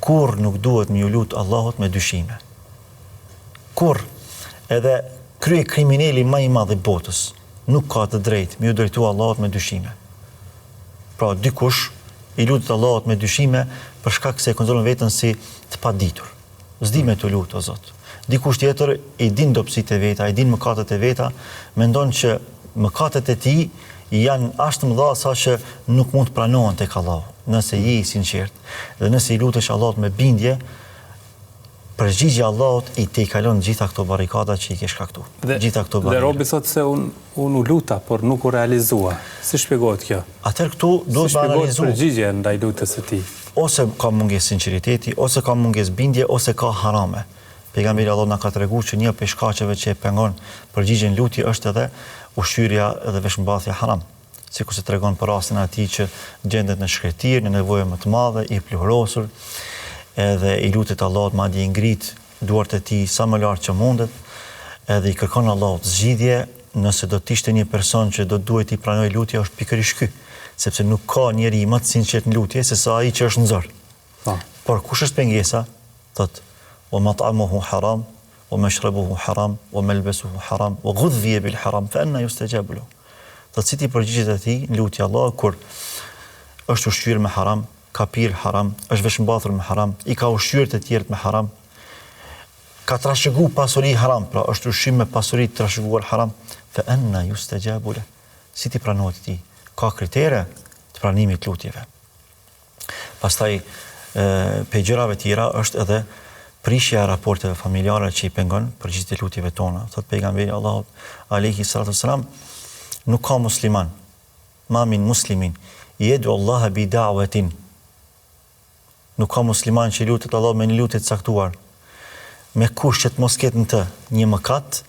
Speaker 2: Kurrë nuk duhet me iu lut Allahut me dyshime. Kurrë. Edhe kryekrimineli ma i madh i botës nuk ka të drejtë me iu drejtu Allahut me dyshime. Pra dikush i lutet Allahut me dyshime për shkak se e konsideron veten si të paditur. S'di me t'u lut o Zot. Dikush tjetër i din dobësitë e veta, i din mëkatet e veta, mendon që mëkatet e tij janë aq të mëdha sa që nuk mund të pranohen tek Allahu. Nëse je i sinqertë dhe nëse i lutesh Allahut me bindje, Përgjigja e Allahut i tejkalon gjitha këto barrikada që i ke shkaktu.
Speaker 1: Dhe,
Speaker 2: gjitha
Speaker 1: këto barriera. Dhe robi thotë se unë unë u luta, por nuk u realizua. Si shpjegohet kjo?
Speaker 2: Atëherë këtu duhet
Speaker 1: të analizu. Si shpjegohet përgjigja ndaj lutjes së
Speaker 2: tij? Ose ka mungesë sinqeriteti, ose ka mungesë bindje, ose ka harame. Pejgamberi i Allahut na ka tregu që një prej shkaqeve që e pengon përgjigjen në lutje është edhe ushqyerja dhe veshmbathja haram. sikurse tregon për rastin e atij që gjendet në shkretirë, në nevojë më të madhe, i pluhurosur, edhe i lutet Allahut, madje i ngrit duart e tij sa më lart që mundet, edhe i kërkon Allahut zgjidhje, nëse do të ishte një person që do të duhej t'i pranohej lutja është pikërisht ky, sepse nuk ka njeri më të sinqertë në lutje se sa ai që është në zor. Po. Por kush është pengesa? Thotë, "Wa mat'amuhu haram, Wa mashrabuhu haram, wa malbasuhu haram, wa ghudhiya bil haram, fa anna yustajabu lahu. Thotë si t'i përgjigjet atij në lutje Allahu kur është ushqyer me haram, ka pirë haram, është veshmbathur me haram, i ka ushqyer të tjerët me haram, ka trashëgu pasuri haram, pra është ushqyer me pasuri të trashëguar haram, fa anna yustajabu lahu. Si t'i pranohet atij? Ka kritere të pranimit të lutjeve. Pastaj prej gjërave tjera është edhe prishja e raporteve familjare që i pengon përgjigjet e lutjeve tona. Thotë pejgamberi i Allahut alejhi salatu wassalam, nuk ka musliman, ma min muslimin, jedu Allaha bi da'watin. Nuk ka musliman që i lutet Allahut me një lutje të caktuar, me kusht që të mos ketë në të një mëkat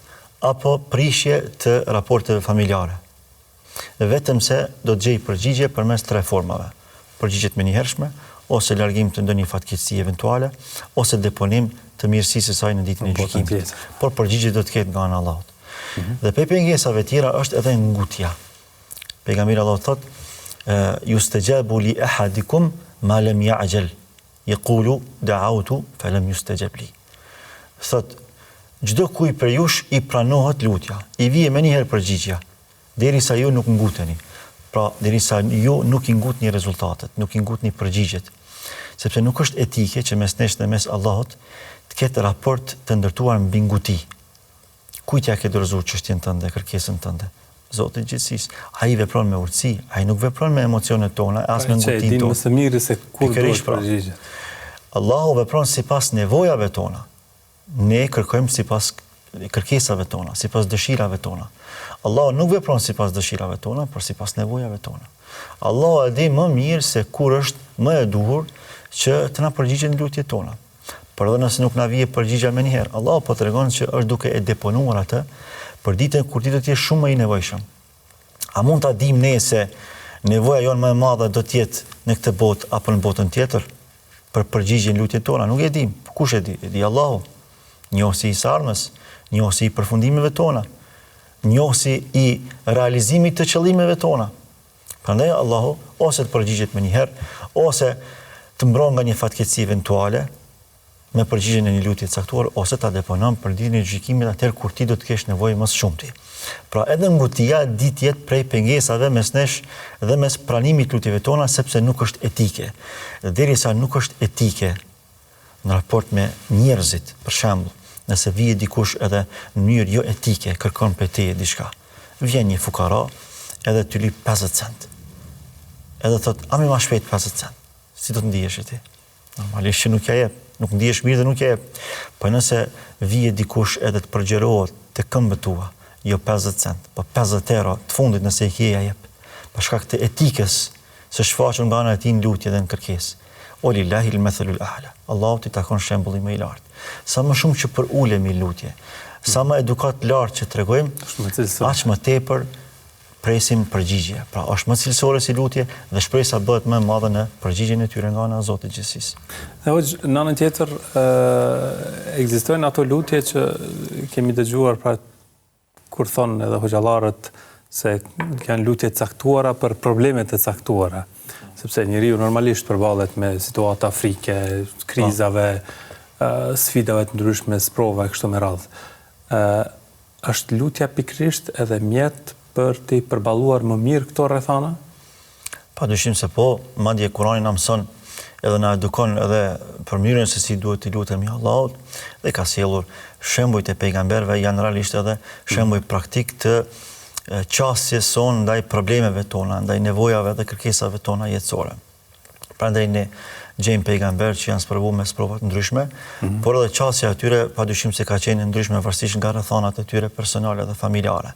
Speaker 2: apo prishje të raporteve familjare. Vetëm se do të gjejë përgjigje përmes tre formave, përgjigje të menjëhershme, ose largim të ndonjë fatkeqësie eventuale, ose deponim të mirësisë së saj në ditën e gjykimit. Por përgjigje do të ketë nga ana e Allahut. Mhm. Dhe prej pengesave tjera është edhe ngutja. Pejgamberi i Allahut thotë, "Yustajabu li ahadikum ma lam ya'jal." Yaqulu da'awtu fa lam yustajab li. Thotë, çdo kujt prej jush i pranohet lutja, i vije menjëherë përgjigja, derisa ju nuk nguteni. Pra, derisa ju nuk i ngutni rezultatet, nuk i ngutni përgjigjet. Sepse nuk është etike që mes nesh dhe mes Allahut të ketë raport të ndërtuar mbi nguti. Kujt ia ke dorëzuar çështjen tënde, kërkesën tënde? Zotit të gjithësisë. Ai vepron me urtësi, ai nuk vepron me emocionet tona, as me
Speaker 1: ngutinë tonë. Ai që e din më së miri se kur duhet pra. përgjigjet.
Speaker 2: Allahu vepron sipas nevojave tona. Ne kërkojmë sipas kërkesave tona, sipas dëshirave tona. Allahu nuk vepron sipas dëshirave tona, por sipas nevojave tona. Allahu e di më mirë se kur është më e duhur që të na përgjigjet në lutjet tona. Por edhe nëse nuk na vije përgjigja menjëherë, Allahu po tregon që është duke e deponuar atë për ditën kur ti do të jesh shumë më i nevojshëm. A mund ta dimë ne se nevoja jonë më e madhe do të jetë në këtë botë apo në botën tjetër për përgjigjen në lutjet tona? Nuk e dimë. Kush e di? E di Allahu. Njohësi i së ardhmes, njohësi i përfundimeve tona, njohësi i realizimit të qëllimeve tona. Prandaj Allahu ose të përgjigjet menjëherë, ose të mbron nga një fatkeqësi eventuale, me përgjigjen e një lutje të caktuar ose ta deponon për ditën e gjykimit atëherë kur ti do të kesh nevojë më së shumti. Pra edhe ngutia di të jetë prej pengesave mes nesh dhe mes pranimit të lutjeve tona sepse nuk është etike. Dhe derisa nuk është etike në raport me njerëzit, për shembull, nëse vije dikush edhe në mënyrë jo etike kërkon prej teje diçka. Vjen një fukara edhe të lyp 50 cent. Edhe thot, a mi ma shpejt 50 cent. Si do të ndihesh ti? Normalisht që nuk ja jep, nuk ndihesh mirë dhe nuk ja jep. Po nëse vije dikush edhe të përgjërohet te këmbët tua, jo 50 cent, po 50 euro të fundit nëse i ke ja jep. Për shkak të etikës së shfaqur nga ana e tij në lutje dhe në kërkesë. Wa lillahi al-mathalul a'la. Allahut i takon shembulli më i lartë. Sa më shumë që përulemi në lutje, sa më edukatë të lartë që tregojmë, aq më tepër presim përgjigje. Pra është më cilësore si lutje dhe shpresa bëhet më e madhe në përgjigjen e tyre nga ana e Zotit të Gjithësisë.
Speaker 1: Dhe hoxhë, në anën tjetër, ekzistojnë ato lutje që kemi dëgjuar pra kur thonë edhe hoxhallarët se janë lutje të caktuara për probleme të caktuara, sepse njeriu normalisht përballet me situata frike, krizave, sfidave të ndryshme, sprova e kështu me radhë. Është lutja pikërisht edhe mjet për t'i përballuar më mirë këto rrethana?
Speaker 2: Pa dyshim se po, madje Kurani na mëson edhe na edukon edhe për mënyrën se si duhet t'i lutemi Allahut dhe ka sjellur shembujt e pejgamberëve janë realisht edhe shembuj praktik të qasjes sonë ndaj problemeve tona, ndaj nevojave dhe kërkesave tona jetësore. Prandaj ne gjejmë pejgamberë që janë sprovu me sprova të ndryshme, mm -hmm. por edhe qasja e tyre padyshim se ka qenë e ndryshme varësisht nga rrethanat e tyre personale dhe familjare.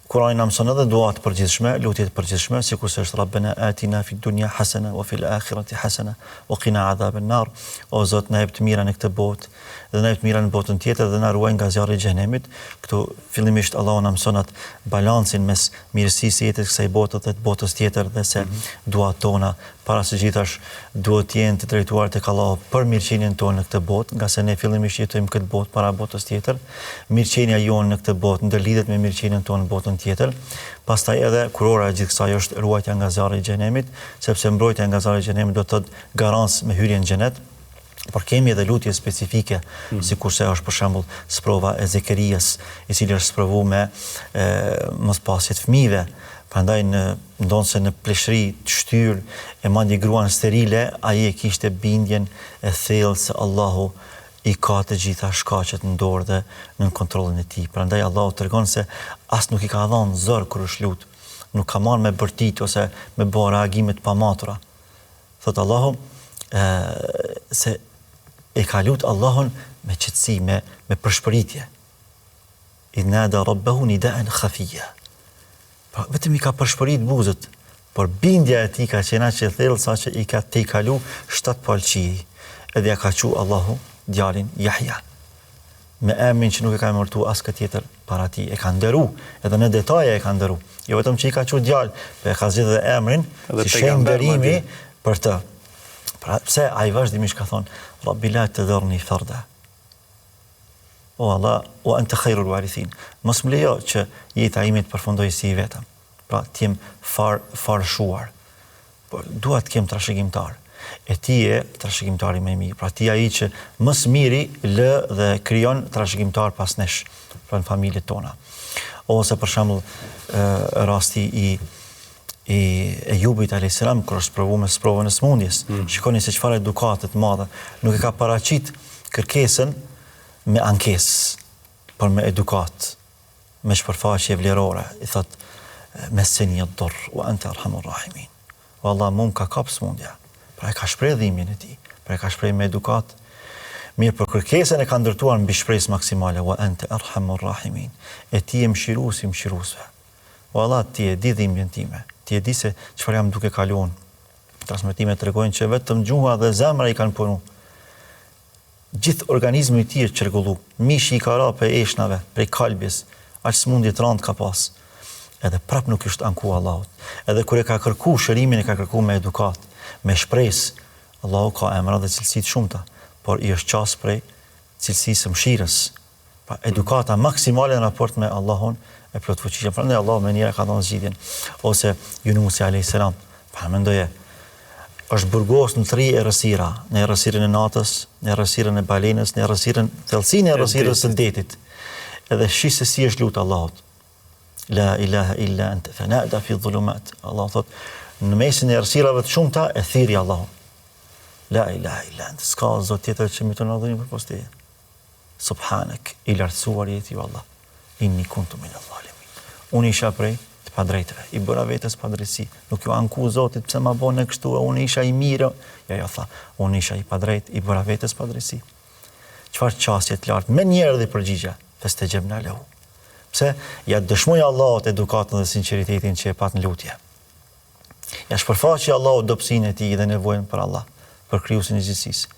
Speaker 2: Kurani na mëson edhe dua të përgjithshme, lutje të përgjithshme, sikurse është Rabbena atina fid dunya hasana wa fil akhirati hasana wa qina adhaban nar. O Zot, na jep të mira në këtë botë dhe na jep të mira në botën tjetër dhe na ruaj nga zjarri i xhehenemit. Këtu fillimisht Allahu na mëson atë balancin mes mirësisë së jetës kësaj bote dhe të botës tjetër dhe se mhm. duat tona para së gjithash duhet të jenë të drejtuar tek Allahu për mirëqenien tonë në këtë botë, ngase ne fillimisht jetojmë këtë botë para botës tjetër. Mirëqenia jonë në këtë botë ndërlidhet me mirëqenien tonë në botën tjetër. Pastaj edhe kurora e gjithë kësaj është ruajtja nga zjarri i xhenemit, sepse mbrojtja nga zjarri i xhenemit do të thotë garancë me hyrje në xhenet. Por kemi edhe lutje specifike, mm. sikurse është për shembull sprova e Zekerias, i cili është sprovu me e, mospasje të fëmijëve. Prandaj në ndonëse në pleqëri të shtyrë e madje gruan sterile, ai e kishte bindjen e thellë se Allahu i ka të gjitha shkaqet në dorë dhe nën kontrollin e tij. Prandaj Allahu tregon se as nuk i ka dhënë zor kur është lut, nuk ka marrë me bërtit ose me bë reagime të pamatura. Thotë Allahu e, se e ka lut Allahun me qetësi, me, me përshpëritje. Idh nada rabbehu nidaen khafija. Pra, vetëm i ka përshpërit buzët, por bindja e tij ka qenë aq e thellë sa që i ka tejkalu shtatë palë qiej. Edhe ja ka çu Allahu djalin Jahja. me emrin që nuk e ka emërtu askë tjetër para tij. E ka nderu, edhe në detaje e ka nderu. Jo vetëm që i ka çu djalë, po e ka zgjedhë edhe emrin edhe si shenjë nderimi për të. Pra, pse ai vazhdimisht ka thonë, Rabbi la tedherni ferda. O Allah, wa ente khajrul warithin. Mos më lejo që jeta ime të përfundojë si i vetëm. Pra, të jem far, farëshuar. Por dua të kem trashëgimtar. E ti je trashëgimtari më i mirë. Pra ti je ai që më së miri lë dhe krijon trashëgimtar pas nesh, pra në familjet tona. Ose për shembull rasti i i Ejubit alayhis salam kur është sprovu me sprovën e sëmundjes. Mm. Shikoni se çfarë edukate të madhe. Nuk e ka paraqit kërkesën me ankesë, por me edukatë. me shpërfaqje vlerore, i thotë, Messeni ed-durr, wa ente erhamur rahimin. O Allah, mu më ka kap sëmundja. Pra e ka shpreh dhimbjen e tij, pra e ka shpreh me edukatë. Mirëpo kërkesën e ka ndërtuar mbi shpresë maksimale, wa ente erhamur rahimin. E ti je mëshiruesi i mëshiruesve. O Allah, ti e di dhimbjen time, ti e di se çfarë jam duke kalu unë. Transmetimet tregojnë që vetëm gjuha dhe zemra i kanë punu. Gjithë organizmi i tij është çrregullu. Mishi i ka ra prej eshtnave, prej kalbjes, aq sëmundje të randë ka pas. Edhe prap nuk i është anku Allahut. Edhe kur e ka kërku shërimin e ka kërku me edukatë, me shpresë. Allahu ka emra dhe cilësi të shumta, por i është qasë prej. cilësisë së mëshirës. Pra edukata maksimale në raport me Allahun e plotfuqishëm. Prandaj Allahu menjëherë ka dhënë zgjidhjen. Ose Yunusi alayhis salam, paramendoje, është burgos në tri errësira, në errësirën e natës, në errësirën e balenës, në errësirën, thellësinë e errësirës së detit. Edhe shih se si është lut Allahut. La ilaha illa anta fanada fi dhulumat. Allahu thot, në mesin e errësirave të shumta e thirri Allahun. La ilaha illa anta, s'ka zot tjetër që meriton adhurim përpos teje. Subhanek, i lartësuar je ti o Allah, inni kuntu min adh-dhalimin. Unë isha prej të padrejtëve, i bëra vetes padrejtësi, nuk iu anku Zotit pse ma bone kështu e unë isha i mirë. Jo, jo, tha, unë isha i padrejtë, i bëra vetes padrejtësi. Çfarë qasje të lartë, menjëherë erdhi përgjigja, festexhebna lehu. Pse? Ja dëshmoi Allahut edukatën dhe sinqeritetin që e pat në lutje. Ja shpërfaqi Allahut dobësinë e tij dhe nevojën për Allah, për krijuesin e gjithësisë.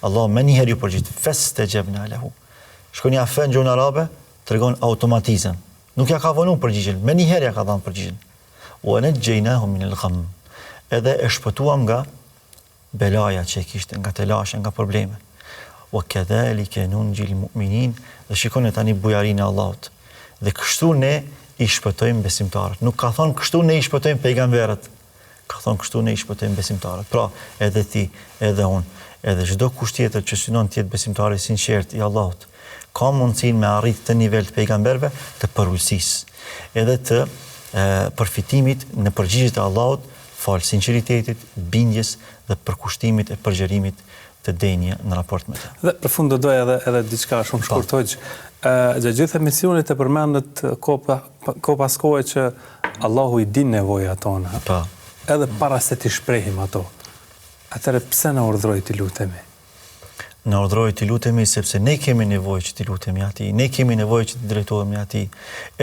Speaker 2: Allahu menjëherë iu përgjigj, festexhebna lehu. Shkronja fe në gjuhën arabe tregon automatizëm. Nuk ja ka vonu përgjigjen, menjëherë ja ka dhënë përgjigjen. Wa najjaynahu min al-gham. Edhe e shpëtuam nga belaja që e kishte, nga telashe, nga probleme. Wa kedhalike nunxhil mu'minin, dhe shikoni tani bujarinë e Allahut. Dhe kështu ne i shpëtojmë besimtarët. Nuk ka thonë kështu ne i shpëtojmë pejgamberët. Ka thonë kështu ne i shpëtojmë besimtarët. Pra, edhe ti, edhe unë, edhe çdo kush tjetër që synon të jetë besimtar i sinqertë i Allahut, ka mundësinë me arrit këtë nivel të pejgamberëve të përulësisë, edhe të e, përfitimit në përgjigjet e Allahut falë sinqeritetit, bindjes dhe përkushtimit e përgjërimit të denjë në raport me
Speaker 1: të. Dhe për fund do doja edhe edhe diçka shumë po. shkurt hoxhë. Ë gjatë gjithë emisionit e përmendët kohë kohë pas kohe që Allahu i din nevojat tona. Po. Edhe para se t'i shprehim ato. Atëherë pse na urdhëroi t'i lutemi?
Speaker 2: Na urdhëroi t'i lutemi sepse ne kemi nevojë që t'i lutemi atij, ne kemi nevojë që t'i drejtohemi atij.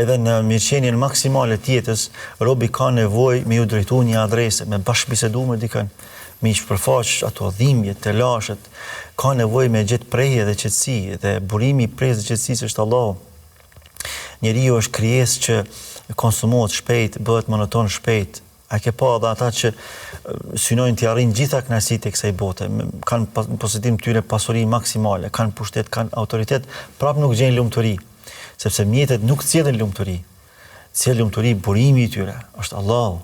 Speaker 2: Edhe në mirëqenien maksimale të jetës, robi ka nevojë me iu drejtu një adrese, me bashkëbisedu me dikën, me i shpërfaq ato dhimbje, telashet, ka nevojë me gjetë prehje dhe qetësi, dhe burimi i prehjes dhe qetësisë është Allahu. Njeriu është krijesë që konsumohet shpejt, bëhet monoton shpejt, A ke pa edhe ata që synojnë t'i arrijnë gjitha kënaqësitë e kësaj bote, kanë në posedim të tyre pasuri maksimale, kanë pushtet, kanë autoritet, prapë nuk gjejnë lumturi, sepse mjetet nuk sjellin lumturi. Sjell lumturi burimi i tyre, është Allahu.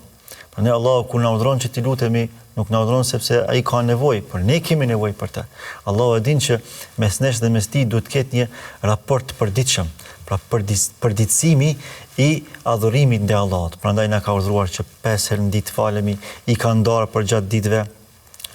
Speaker 2: Prandaj Allahu kur na urdhëron që t'i lutemi, nuk na urdhëron sepse ai ka nevojë, por ne kemi nevojë për të. Allahu e din që mes nesh dhe mes tij duhet të ketë një raport të përditshëm, pra përditësimi i adhurimit ndaj Allahut. Prandaj na ka urdhëruar që pesë herë në ditë të falemi, i ka ndarë përgjatë ditëve,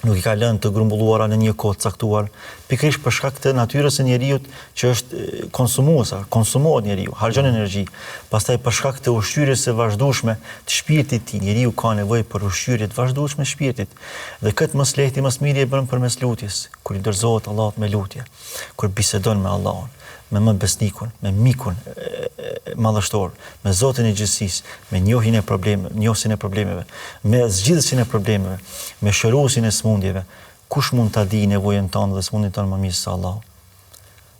Speaker 2: nuk i ka lënë të grumbulluara në një kohë të caktuar, pikërisht për shkak të natyrës së njeriut që është konsumuese, konsumohet njeriu, harxhon energji. Pastaj për shkak të ushqyerjes së vazhdueshme të shpirtit të tij, njeriu ka nevojë për ushqyerje të vazhdueshme të shpirtit. Dhe këtë më së lehti, më së miri e bën përmes lutjes, kur i dorëzohet Allahut me lutje. kur bisedon me Allahun, me më besnikun, me mikun madhështor, me Zotin e gjithësisë, me njohjen e problemeve, njohësin e problemeve, me zgjidhësin e problemeve, me shëruesin e sëmundjeve, kush mund ta dijë nevojën tënde dhe sëmundjen tënde më mirë se Allahu?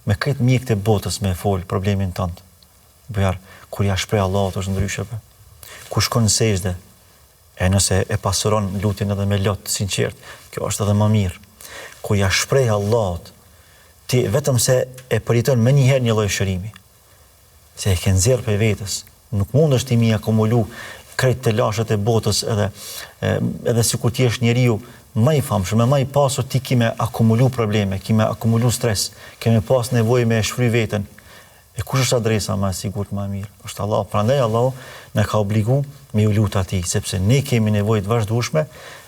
Speaker 2: Me krejt mjekët e botës me e fol problemin tënd. Bujar, kur ja shpreh Allahut është ndryshe be. Kur shkon në sexhde, E nëse e pasuron lutjen edhe me lot të sinqertë, kjo është edhe më mirë. Kur ja shpreh Allahut, ti vetëm se e përjeton menjëherë një lloj shërimi. Se e ke nxjerrë prej vetes, nuk mundesh ti mi akumulu krejt telashet e botës edhe edhe sikur të jesh njeriu më i famshëm e më i pasur ti ki me akumulu probleme, ki me akumulu stres, ke me pas nevojë me e shfry veten. E kush është adresa më e sigurt, më e mirë? Është Allahu. Prandaj Allahu na ka obligu me ju lut atij, sepse ne kemi nevojë të vazhdueshme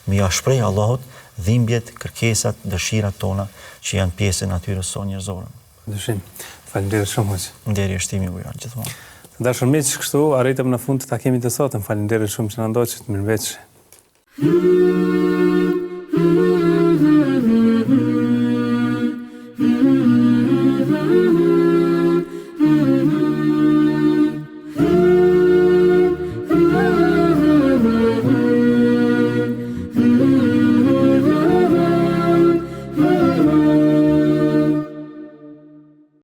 Speaker 2: me ia shpreh Allahut dhimbjet, kërkesat, dëshirat tona që janë pjesë e natyrës sonë
Speaker 1: njerëzore. Padyshim. Faleminderit shumë
Speaker 2: hoxhë. Nderi është imi Bujar gjithmonë.
Speaker 1: Të dashur miq, kështu arritëm në fund të takimit të sotëm. Faleminderit shumë që na ndoqët. Mirëmbeçi.